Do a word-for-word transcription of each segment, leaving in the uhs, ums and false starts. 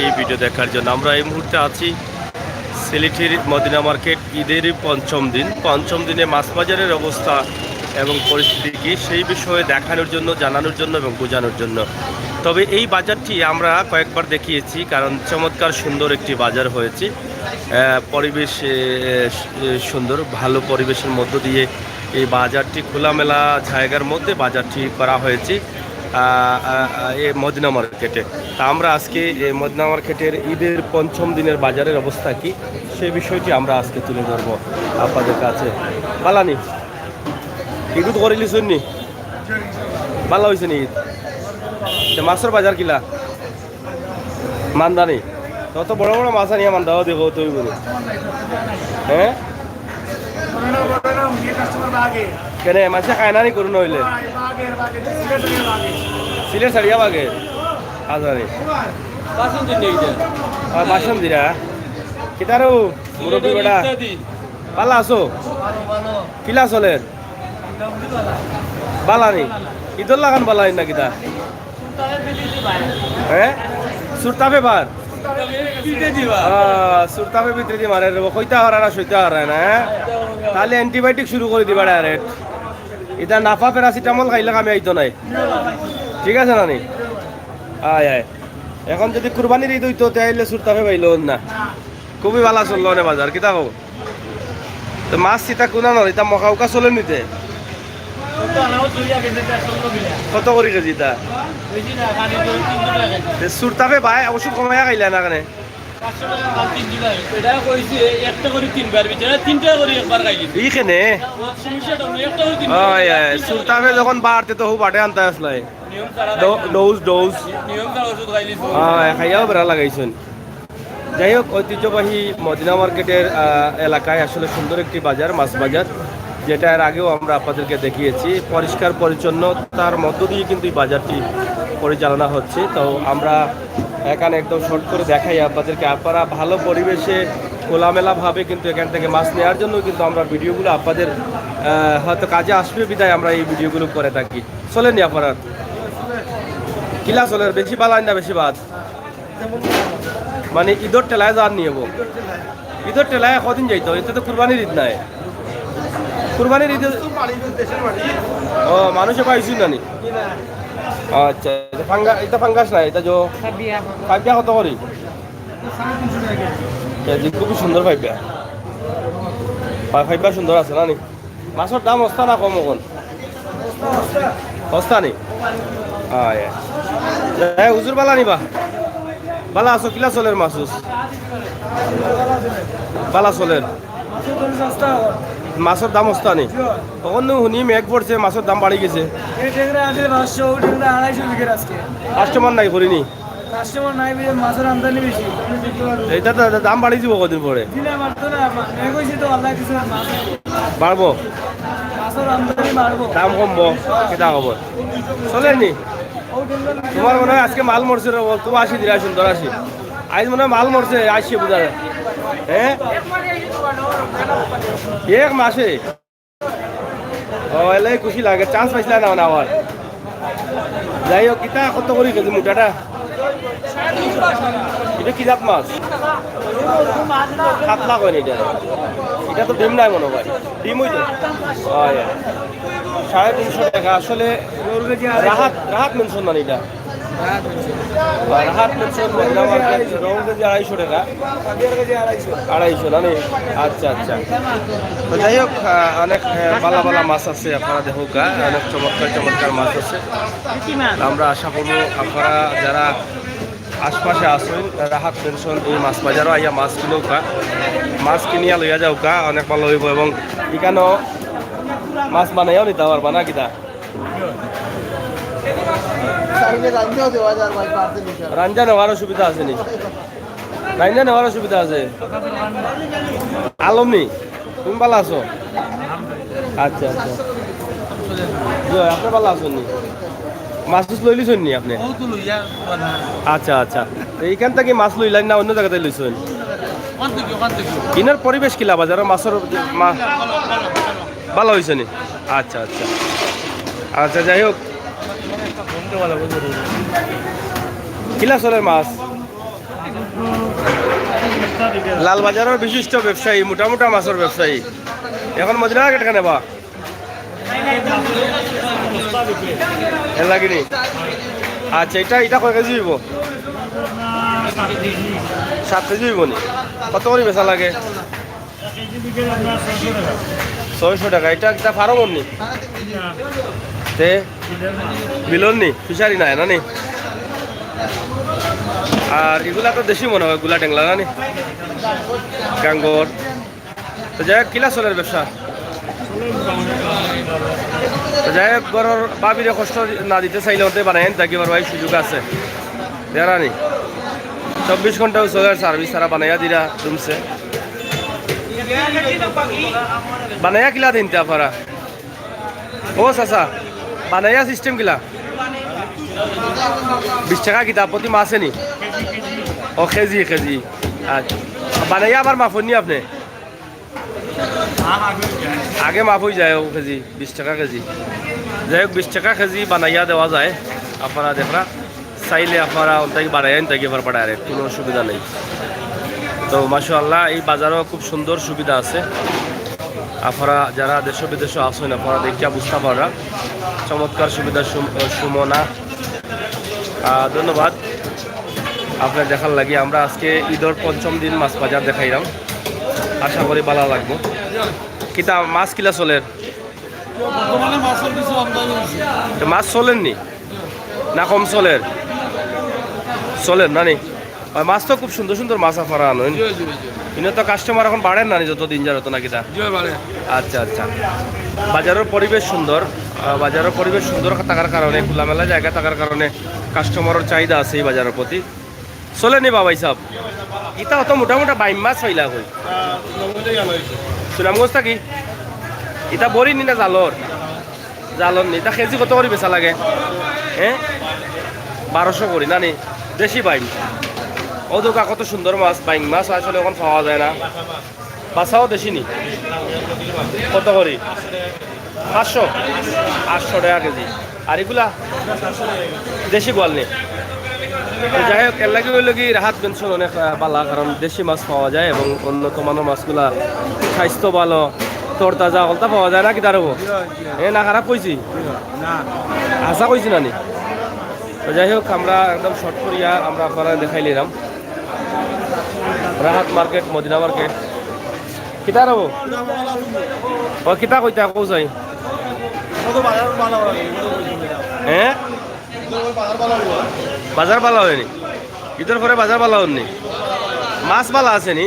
এই ভিডিও দেখার জন্য। আমরা এই মুহূর্তে আছি সিলেটের মদিনা মার্কেট, ঈদের পঞ্চম দিন। পঞ্চম দিনে মাছ বাজারের অবস্থা এবং পরিস্থিতি কি, সেই বিষয়ে দেখানোর জন্য, জানানোর জন্য এবং বোঝানোর জন্য। তবে এই বাজারটি আমরা কয়েকবার দেখিয়েছি, কারণ চমৎকার সুন্দর একটি বাজার হয়েছে। আহ, পরিবেশ, এ, এ, সুন্দর, ভালো পরিবেশের মধ্য দিয়ে এই বাজারটি খোলামেলা জায়গার মধ্যে বাজারটি করা হয়েছে, আহ, আহ, আহ, এই মদিনা মার্কেটে। তা আমরা আজকে এই মদিনা মার্কেটের ঈদের পঞ্চম দিনের বাজারের অবস্থা কি, সেই বিষয়টি আমরা আজকে তুলে ধরবো আপনাদের কাছে। বালা নি, ঈদ করিলিছইন নি? বালা অইছে নি ঈদ? তে মাছর বাজার কিলা? মান্দা নি? তত বড় বড় মাছ আনিয়া মান্দা অ দেখো তুই বলে। হ্যাঁ? কেনে মাছে খায় না নি করুন হইলে? সিলেট ছাড়িয়া বাগে। আচ্ছা রে। আর বাসন দিরা। কিতারু? মুরব্বী বেটা। বালা আছো? কিলা চলের? বালা নি? ঈদর লাখান বালা না কিতা? হ্যাঁ? সুরতাপে বার? আহ, সুরতাপে ভিতরে দি মারে রে, কইতা হারা না, সইতা হারা না, হ্যাঁ? তাহলে অ্যান্টিবায়োটিক শুরু করে দিবা ডাইরেক্ট। এটা নাফা প্যারাসিটামল খাইলে কামে আইতো নাই। ঠিক আছে না নি? আয়, আয়। এখন যদি কুরবানির ঈদ অইতো, তাইলে সুরতাপে পাইলো না। খুবই বালা চললো নে বাজার, কিতা কও? তো মাছ ইতা কুনা নর, ইতা মকা উকা চলে নিতে? কত করি কেজি ইতা? তে সুরতাপে ভাই ওষুধ কমাইয়া খাইলা না কেনে? এটা কইছি, একটা করে তিনবার বিচারে, তিনটা করে একবার খাইলি। ই কেনে? সমস্যাটা হলো, একটা করে তিনবার। হয়, হয়। সুরতাপে যখন বাড়তে তো হু বাটে আনতে আসলাই। নিয়ম ছাড়া ডো-, ডোজ, ডোজ। নিয়ম ছাড়া ওষুধ খাইলি। হয়, খাইয়াও বেড়া লাগাইছেন। যাই হোক, ঐতিহ্যবাহী মদিনা মার্কেটের, আহ, এলাকায় আসলে সুন্দর একটি বাজার, মাছ বাজার, যেটা এর আগেও আমরা আপনাদেরকে দেখিয়েছি। পরিষ্কার পরিচ্ছন্নতার মধ্য দিয়ে কিন্তু এই বাজারটি পরিচালনা হচ্ছে। তো আমরা এখানে একদম শর্ট করে দেখাই আপনাদেরকে। আপনারা ভালো পরিবেশে খোলামেলাভাবে কিন্তু এখান থেকে মাছ নেওয়ার জন্য কিন্তু আমরা ভিডিওগুলো আপনাদের, আহ, হয়তো কাজে আসবে বিধায় আমরা এই ভিডিওগুলো করে থাকি। চলেনি আপনারা? কিলা চলের? বেশি বালা না বেশি বাদ? মানে ঈদর ঠেলায় যার নিয়ে হবো। ঈদর ঠেলায় কদিন যাইতো? এতে তো কুরবানির ঈদ নাই। কুরবানির ঈদে ও, মানুষে পাইছইন না নি? আচ্ছা, এটা ফাঙ্গা-, এটা ফাঙ্গাস নাই, এটা জো-, ফাইবিয়া কত করি? কেজি খুবই সুন্দর ফাইবিয়া। ফা-, ফাইবিয়া সুন্দর আছে না নি? মাছর দাম হস্তা না কম অখন? হস্তা নি? আয়, আয়। এ, হুজুর বালা নি বা? বালা আছো, কিলা চলের মাছ উছ? বালা চলের। মাছর দাম হস্তা নি? অখন নু হুনি মেঘ পড়ছে, মাছর দাম বাড়ি গেছে। এই টেংরা আছে পাঁচশো, ওই টেংরা আড়াইশো বিকের আজকে। কাস্টমার নাই করিনি? কাস্টমার নাই বুলে মাছর আমদানি বেশি। এটা তো দাম বাড়ি দিব কদিন পরে। দিলে মারতো না, মা-, মেঘ হইছে তো আল্লাহ কিছু মাছ। বাড়বো? মাছর আমদানি বাড়বো। দাম কমবো, কিতা খবর? চলেনি? তোমার মনে হয় আজকে মাল মরছে রে, খুব আসি দিরা সুন্দর আসি। আজ মনে হয় মাল মরছে, আসছে বুঝা যায়। হ্যাঁ? এক মাসে? ও, এলাই খুশি লাগে, চান্স পাইছিলা না মানে আবার। যাই হোক, কিতা কত করি কেজি মোটাটা? এটা কি জাত মাছ? কাতলা কয় নি এটা? এটা তো ডিম নাই মনে হয়। ডিম হইতো? হয়। সাড়ে তিনশো টাকা আসলে। রাহাত, রাহাত মেনশন মানে এটা? আর রাহাত মেনশন, মদিনা মার্কেট, রং কেজি আড়াইশো টাকা। আড়াইশো না নি? আচ্ছা, আচ্ছা। তো যাই হোক, আহ, অনেক, আহ, বালা বালা মাছ আছে, আপনারা দেখউক্কা, অনেক চমৎকার চমৎকার মাছ আছে। আমরা আশা করবো আপনারা যারা আশপাশে আছইন, রাহাত মেনশন এই মাছ বাজারও আইয়া মাছ কিনউক্কা, মাছ কিনিয়া লইয়া যাউক্কা, অনেক ভালা অইবো। এবং ইকানো মাছ বানাইয়াও নিতা পারবা না কিতা? রান্ধা নেওয়ার অসুবিধা আছে নি? রান্ধা নেওয়ার অসুবিধা আছে। আলম নি? তুমি বালা আছো? আচ্ছা, আচ্ছা। জি, আপনি বালা আছইন নি? মাছ টাছ লইলিছইন নি আপনি? আচ্ছা, আচ্ছা। তো এইখান থাকি মাছ লইলাইন না অন্য জাগাত লইছইন? ইনার পরিবেশ কিলা বাজারর মাছর মা-, বালা অইছে নি? আচ্ছা, আচ্ছা। আচ্ছা, যাই হোক। কিলা চলের মাছ? লালবাজারর বিশিষ্ট ব্যবসায়ী, মোটা মোটা মাছর ব্যবসায়ী। এখন মদিনা মার্কেট কেনে বা? এর লাগি নি? আচ্ছা, ইটা, ইটা কয় কেজি অইবো? সাত কেজি অইবো নি? কত করি বেচা লাগে? ছয়শো টেকা। ইটা কিতা ফার্মর নি? তে বিলর নি? ফিশারি নায় না নি? আর ইগুলা তো দেশি মনে অয়, গুলা টেংলা না নি? গাঙ্গর। তো যাই হোক, কিলা চলের ব্যবসা? তো যাই হোক, ঘরর ভাবিরে কষ্ট না দিতে চাইলে অন্তে বানাইয়া থাকি পারবা, এই সুযোগ আছে। দেরা নি? চব্বিশ ঘন্টাউ চলের সার্ভিস, তারা বানাইয়া দিরা জুমছে। বানাইয়া কিলা দিন তে আফারা? ও চাচা, বানাইয়া সিস্টেম কিলা? বিশ টেকা কিতা প্রতি মাছে নি? ও, কেজি, কেজি। আচ্ছা, বানাইয়া আবার মাফ অইন নি আপনে? আগে মাফ অই যায়, ও কেজি, বিশ টেকা কেজি। যাই হোক, বিশ টেকা কেজি বানাইয়া দেওয়া যায়। আফারা দেখরা, চাইলে আফারা অন্তাকি বানাইয়া আনতাকি পারবা direct, কুনু অসুবিধা নাই। তো মাশাআল্লাহ, এই বাজারও খুব সুন্দর সুবিধা আছে। আফারা যারা দেশ বিদেশে আছইন, আফারা দেখিয়া বুঝতা পাররা চমৎকার সুবিধা সুম-, সুমনা। আহ, ধন্যবাদ আপনার দেখার লাগি। আমরা আজকে ঈদর পঞ্চম দিন মাছ বাজার দেখাইলাম, আশা করি ভালা লাগবো। কিতা মাছ কিলা চলের? বর্তমানে মাছের কিছু আমদানি হয়েছে। তো মাছ চলের নি? না কম চলের? চলের না নি? আর মাছ তো খুব সুন্দর সুন্দর মাছ আফারা আনইন। জি, জি, জি। ইনো তো কাস্টমার এখন বাড়ের না নি, যত দিন যার অত না কিতা? জি, বাড়ে। আচ্ছা, আচ্ছা। বাজারর পরিবেশ সুন্দর, আহ, বাজারর পরিবেশ সুন্দর থাকার কারণে, খোলামেলা জাগা থাকার কারণে কাস্টমারর চাহিদা আছে এই বাজারর প্রতি। চলের নি বা ভাইসাব? ইতা অত মোটা মোটা বাইম মাছ পাইলা কই? সুনামগঞ্জ থাকি? ইতা বড়ি নি না জালর? জালর নি? ইতা কেজি কত করি বেচা লাগে? হ্যাঁ, বারোশো করি না নি? দেশি বাইম। ও দুকা কত সুন্দর মাছ, বাইম মাছ আসলে এখন পাওয়া যায় না। বাসাও দেশি নি? কত করি? পাঁচশো? আটশো টেকা কেজি। আর ইগুলা? দেশি গোয়াল নি? তো যাই হোক, এর লাগি অইলো কি রাহাত মেনশন অনেক, আহ, বালা, কারণ দেশি মাছ পাওয়া যায় এবং উন্নত মানর মাছগুলা স্বাস্থ্য ভালো, তরতাজা, হকলতা পাওয়া যায় না কিতা রে বা? এ না খারাপ কইছি? আশা কইছি না নি? তো যাই হোক, আমরা একদম শর্ট করিয়া আমরা আফারারে দেখাইলিরাম। Rahat market, Madina market. কিতা রে বা? ও কিতা কইতা কও চাই? হ্যাঁ? বাজার বালা অয় নি? ঈদর পরে বাজার বালা অয় নি? মাছ বালা আছে নি?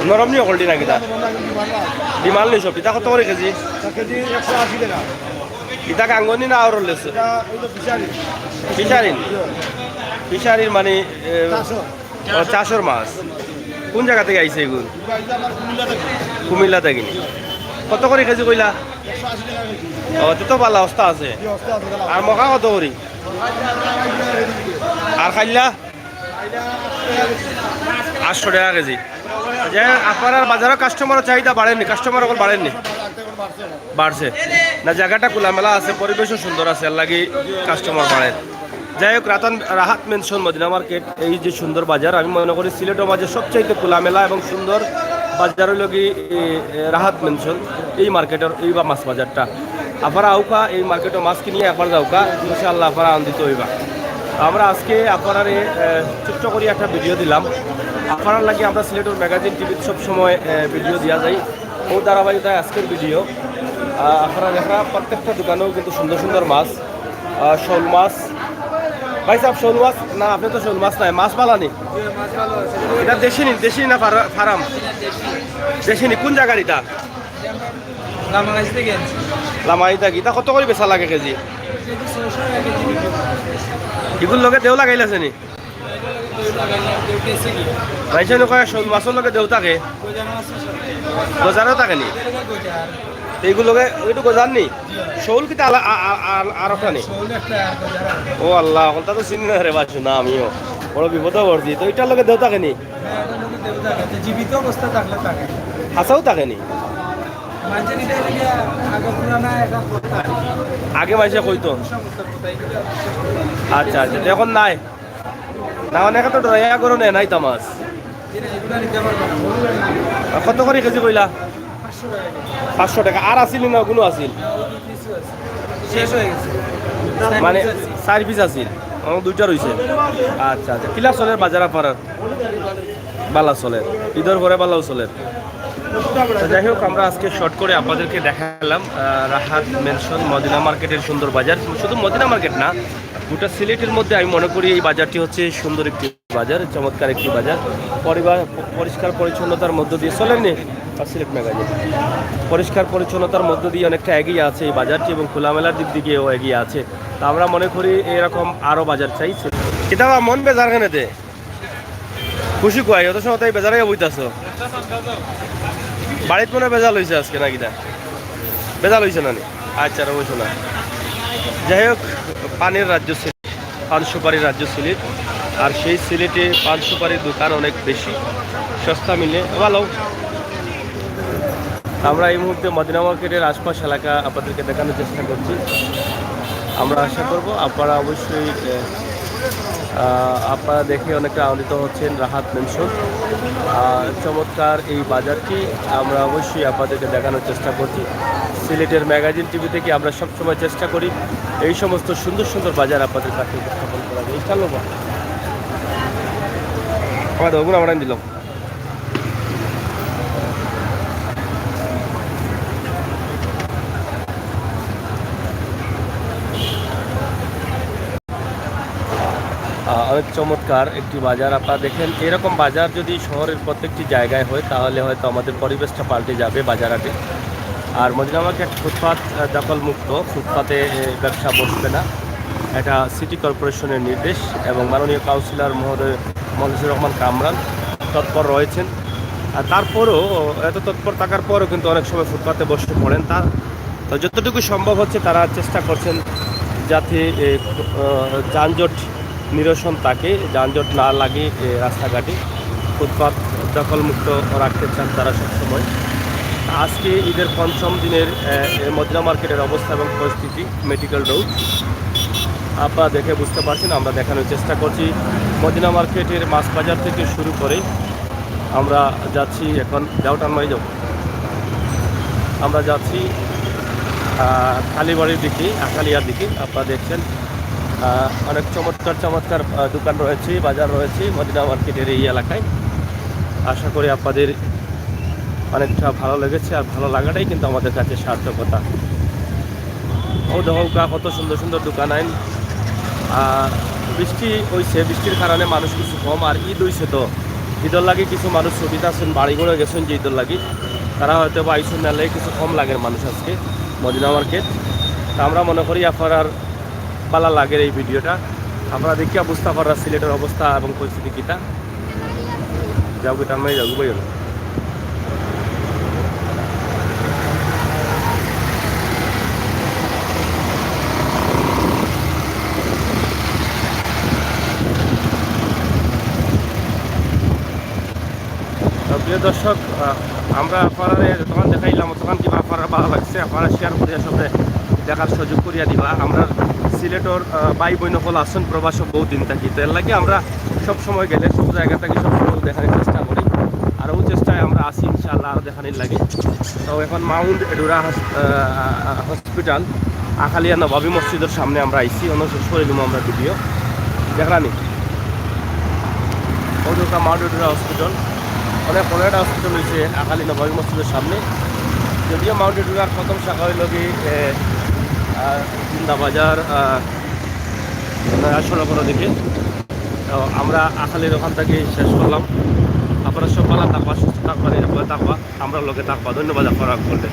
নরম নি হকলটি না কিতা? ডিমাল নি সব? ইতা কত করি কেজি? ইতা গাঙ্গনি না আওরলেছে? ফিশারির। ফিশারির মানে, এ, ও, চাষর মাছ। কোন জাগা থাকি আইছে এগুন? কুমিল্লা থাকি নি? কত করি কেজি কইলা? ও, তে তো বালা অবস্থা আছে। আর মকা কত করি? আর খাইল্লা? আটশো টেকা কেজি। যে আপনার বাজারো কাস্টমারর চাহিদা বাড়ের নি, কাস্টমার অকল বাড়ের নি? বাড়ছে। না, জাগাটা খোলামেলা আছে, পরিবেশও সুন্দর আছে, এর লাগি কাস্টমার বাড়ের। যাই হোক, রাতান-, রাহাত মেনশন মদিনা মার্কেট, এই যে সুন্দর বাজার, আমি মনে করি সিলেটর মাঝে সবচাইতে খোলামেলা এবং সুন্দর বাজার অইলো কি, এ, এ, রাহাত মেনশন, এই মার্কেটর, এই বা মাছ বাজারটা। আপনারা আউক্কা, এই মার্কেটো মাছ কিনিয়া একবার যাউক্কা, ইনশাআল্লাহ আপনারা আনন্দিত অইবা। আমরা আজকে আপনারারে, এ, ছোট্ট করি একটা ভিডিও দিলাম। আপনারার লাগি আমরা সিলেটর ম্যাগাজিন টিভিত সবসময়, এ, ভিডিও দিয়া যাই। ও ধারাবাহিকতায় আজকের ভিডিও। আহ, আপনারা দেখরা প্রত্যেকটা দোকানেও কিন্তু সুন্দর সুন্দর মাছ, আহ, শোল মাছ। ভাই সাহেব, শোল মাছ না, আপনি তো শোল মাছ নাই, মাছ বালা নি? এটা দেশি নি, দেশি না ফারা-, ফার্ম? দেশি নি, কোন জাগার ইটা? লামাই থাকি। ইটা কত করি বেচা লাগে কেজি? এগুর লগে দেও লাগাইল আছে নি? ভাইসাব কয় শোল মাছর লগে দেও থাকে? গজারও থাকে নি? এইগুর লগে ওইটু গজার নি? শোল কিতা আলা-, আ-, আ-, আ-, আর একটা নি? ও আল্লাহ, হকলতা তো চিনি না রে বা, না আমিও। বড় বিপদো পড়ছি। তো ইটার লগে দেও থাকে নি? জীবিত অবস্থা থাকলে থাকে। হাছাউ থাকে নি? আগে মানষে কইতো। আচ্ছা, আচ্ছা, তো এখন নাই? না, অনেকে তো ডরাইয়া গরু নেয় নাই তা মাছ। আর কত করি কেজি কইলা? পাঁচশো টাকা। আর আছিল না, অগুনও আছিল? মানে, চাইর পিস আছিল। আমার দুইটা রইছে। আচ্ছা, আচ্ছা। কিলা চলের বাজার আপনারার? বালা চলের। ঈদর পরে বালাও চলের। তো যাই হোক, আমরা আজকে শর্ট করে আপনাদেরকে দেখালাম, আহ, রাহাত মেনশন, মদিনা মার্কেটের সুন্দর বাজার। শুধু মদিনা মার্কেট না, গোটা সিলেটের মধ্যে আমি মনে করি এই বাজারটি হচ্ছে সুন্দর একটি বাজার, চমৎকার একটি বাজার। পরিবার, পরিষ্কার পরিচ্ছন্নতার মধ্য দিয়ে চলেননি আর সিলেট ম্যাগাজিন। পরিষ্কার পরিচ্ছন্নতার মধ্য দিয়ে অনেকটা এগিয়ে আছে এই বাজারটি এবং খোলামেলার দিক দিয়েও এগিয়ে আছে। তা আমরা মনে করি এরকম আরও বাজার চাই। কিতাবা মন বেজার কেনে দে? খুশি কই? অত সময় তাই বেজার হইয়া বইতাছো। বাড়িত মনে হয় বেজাল হইছে আজকে নাকি না? বেজাল হইছে না নি? আচ্ছা, আর অবশ্য না। যাই হোক, পানের রাজ্য সিলেট, পান সুপারির রাজ্য সিলেট। আর সেই সিলেটে পান সুপারির দোকান অনেক বেশি, সস্তা মিলে, ভালো। আমরা এই মুহূর্তে মদিনা মার্কেটের আশপাশ এলাকা আপনাদেরকে দেখানোর চেষ্টা করছি। আমরা আশা করব আপনারা অবশ্যই, আহ, আহ, আপনারা দেখে অনেকটা আনন্দিত হচ্ছেন রাহাত মেনশন। আহ, চমৎকার এই বাজারটি আমরা অবশ্যই আপনাদেরকে দেখানোর চেষ্টা করছি। সিলেটের ম্যাগাজিন টিভি থেকে আমরা সবসময় চেষ্টা করি এই সমস্ত সুন্দর সুন্দর বাজার আপনাদের কাছে উপস্থাপন করা যায়। ইনশাআল্লাহ। আমার ওগুলো আমরা দিলাম। আহ, অনেক চমৎকার একটি বাজার। আপনারা দেখেন, এরকম বাজার যদি শহরের প্রত্যেকটি জায়গায় হয়, তাহলে হয়তো আমাদের পরিবেশটা পাল্টে যাবে বাজার হাটে। আর মদিনা মার্কেট ফুটপাত, আহ, দখলমুক্ত, ফুটপাতে, এ, ব্যবসা বসবে না। এটা সিটি কর্পোরেশনের নির্দেশ এবং মাননীয় কাউন্সিলর মহোদয় মঞ্জুর রহমান কামরান তৎপর রয়েছেন। আর তারপরেও, এত তৎপর থাকার পরেও কিন্তু অনেক সময় ফুটপাতে বসে পড়েন। তার, তো যতটুকু সম্ভব হচ্ছে তারা চেষ্টা করছেন যাতে, এ, আহ, যানজট নিরসন থাকে, যানজট না লাগে, এ, রাস্তাঘাটে ফুটপাত দখলমুক্ত রাখতে চান তারা সবসময়। আজকে ঈদের পঞ্চম দিনের, এ, এ, মদিনা মার্কেটের অবস্থা এবং পরিস্থিতি, মেডিকেল রোড আপনারা দেখে বুঝতে পারছেন। আমরা দেখানোর চেষ্টা করছি মদিনা মার্কেটের মাছ বাজার থেকে শুরু করে আমরা যাচ্ছি এখন ডাউটানমারি যাবো। আমরা যাচ্ছি, আহ, কালীবাড়ির দিকে, আখালিয়ার দিকে। আপনারা দেখছেন, আহ, অনেক চমৎকার চমৎকার, আহ, দোকান রয়েছে, বাজার রয়েছে মদিনা মার্কেটের এই এলাকায়। আশা করি আপনাদের অনেকটা ভালো লেগেছে, আর ভালো লাগাটাই কিন্তু আমাদের কাছে সার্থকতা। ও দেখো, কত সুন্দর সুন্দর দোকান আইন। আর বৃষ্টি হইছে, বৃষ্টির কারণে মানুষ কিছু কম, আর ঈদ হইছে তো, ঈদর লাগি কিছু মানুষ ছুটিত আছেন, বাড়ি ঘরে গেছেন যে ঈদর লাগি, তারা হয়তো বা আইসুন নালে কিছু কম লাগের মানুষ আজকে মদিনা মার্কেট। তা আমরা মনে করি আপনারার ভালা লাগের এই ভিডিওটা, আপনারা দেখিয়া বুঝতে পাররা সিলেটের অবস্থা এবং পরিস্থিতি কিতা। যাও গো, টান মারি যাও গো, ভাই হলো। তো প্রিয় দর্শক, আহ, আমরা আপনারারে যতক্ষণ দেখাইলাম, ততক্ষণ কিবা আপনারার ভালা লাগছে, আপনারা শেয়ার করিয়া সবরে দেখার সুযোগ করিয়া দিবা। আমরা সিলেটর, আহ, ভাই বইন অকল আছইন, প্রবাসো বহুত দিন থাকি, তো এর লাগি আমরা সব সময় গেলে সব জায়গা থাকি সব সময় দেখার চেষ্টা করি। আর ওই চেষ্টায় আমরা আছি, ইনশাআল্লাহ আরো দেখানির লাগি। তো এখন মাউন্ট এডুরা হস-, আহ, হসপিটাল, আখালিয়া নবাবী মসজিদর সামনে আমরা আইছি, অন্য শেষ করে দিব আমরা ভিডিও। দেখরানি, ওই দুটা মাউন্ট এডুরা হসপিটাল, অনেক বড় একটা হসপিটাল হইছে আখালি নবাবী মসজিদর সামনে। যদিও মাউন্ট এডুরার প্রথম শাখা হইল কি, এ, আহ, জিন্দাবাজার, আহ, নয়া সড়কের দিকে। তো আমরা আখালির ওখান থেকে শেষ করলাম। আপনারা সব ভালা থাকবা, সুস্থ থাকবা, নিরাপদে থাকবা, আমরার লগে থাকবা। ধন্যবাদ আপনারা করলে।